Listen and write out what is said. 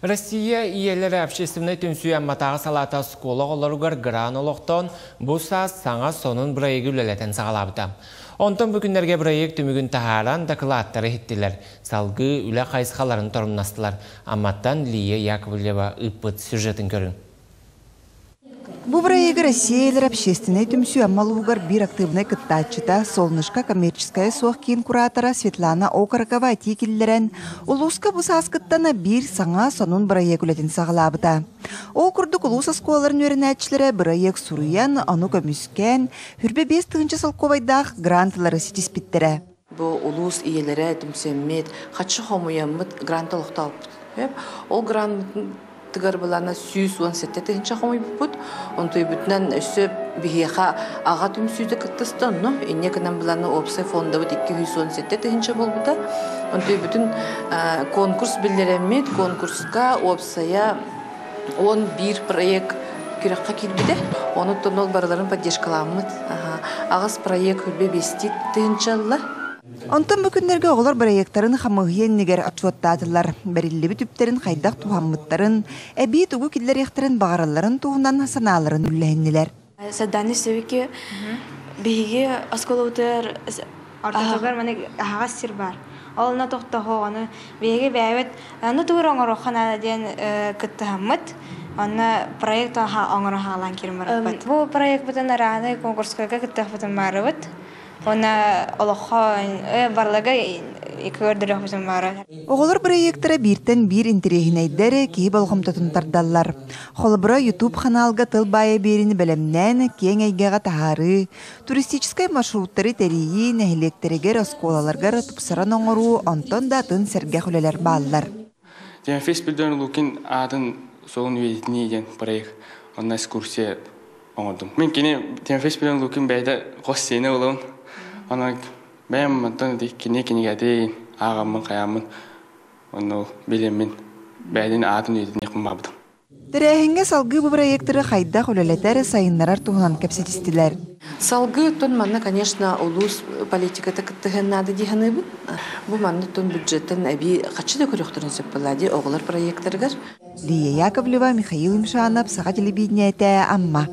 Россия ийэлэрэ общественнай түмсүү Амматааҕы салаата оскуола оҕолоругар грант олохтоон, бу саас саҥа сонун бырайыагы үлэлэтэн саҕалаабыта. Онтон бу күннэргэ бырайыак түмүгүн таһааран, дакылааттары иһиттилэр. Салгыы үлэ хайысхаларын торумнастылар. Амматтан Лия Яковлева ыыппыт сюжетын көрүҥ. Бу бырайыагы Россия илэр общественнай түмсүү Амма улууһугар биир актыыбынай кыттааччыта, Солнышко коммерческайа суох киин куратора Светлана Окорокова этии киллэрэн, улууска бу сааскыттан биир саҥа сонун бырайыак үлэтин саҕалаабыта. Ол курдук улуус оскуолаларын үөрэнээччилэрэ бырайыак суруйан, ону көмүскээн, 25 тыһыынча солкуобайдаах грант ылары ситиспиттэрэ. Бу улуус ийэлэрэ түмсэммит, харчы хомуйаммыт грант олохтообуппут. Ол грантыгар былаана 117 тыһыынча хомуйбуппут. Онтуйбутунан өссө биһиэхэ аҕа түмсүүтэ кыттыста онно. Инньэ гынан былаана уопсай фондабыт 217 тыһыынча буолбута. Онтуйбутун конкурс биллэрэммит, конкурска уопсайа 11 проект күрэххэ киирбитэ. Онуттан ол барыларын поддержкаламмыт. Аҕыс проект 25 тыһыынча ылла. Онтон бу күннэргэ оҕолор бырайыактарын хамыыһыйа иннигэр отчуоттаатылар. Бэриллибит үптэрин хайдах туһаммыттарын, эбии тугу киллэриэхтэрин баҕаралларын туһунан санааларын үллэһиннилэр. Сардана Севики биһиги оскуолабытыгар ортотугар маны аһаҕас сир баар. Ол онно тохтоһуоҕуну биһиги бэйэбит аны тугур оҥоруохха диэн кыттыһаммыт. Онно проект оҥоро хаалан киирэн барбыт. Бу проекпытын арааны конкурскайга кыттыахпытын баарыбыт. Уонна олоххо барлыга көрдөрүөхпүтүн баара. Оҕолор бырайыактара бииртэн биир интэриэһинэйдэр, киһи болҕомтотун тардаллар. Холобура, YouTube ханаалга тыл баайа биэриини бэлэмнээн, киэҥ эйгэҕэ таһаарыы, туристическай маршруттары тэрийии, нэһилиэктэригэр, оскуолаларгар тупсаран оҥоруу, онтон да атын сэргэх үлэлэр бааллар. Тимофей Спиридонович Лукин аатын суолун үйэтитинии диэн проект, онно экскурсия оҥордум. Мин кини Тимофей Спиридонович Лукин бэйэтэ хос сиэнэ буолабын. Онон бэйэм онтон кини кинигэтин ааҕаммын, хайааммын, онно билэммин бэйэтин аатын үйэтитиниэхпин баҕарбытым. Тэрээһиҥҥэ салгыы бу бырайыактары хайдах үлэлэтэр, сайыннарар туһунан кэпсэтистилэр. Салгыы тун манна, конечно, улуус политиката кыттыһын наада дии саныыбын. Бу манна тун бюджеттен эбии харчы да көрүөхтэрин сөп буолла дии оҕолор проекттарыгар. Лия Яковлева, Михаил Имшанов, Саха телевидениетэ, Амма.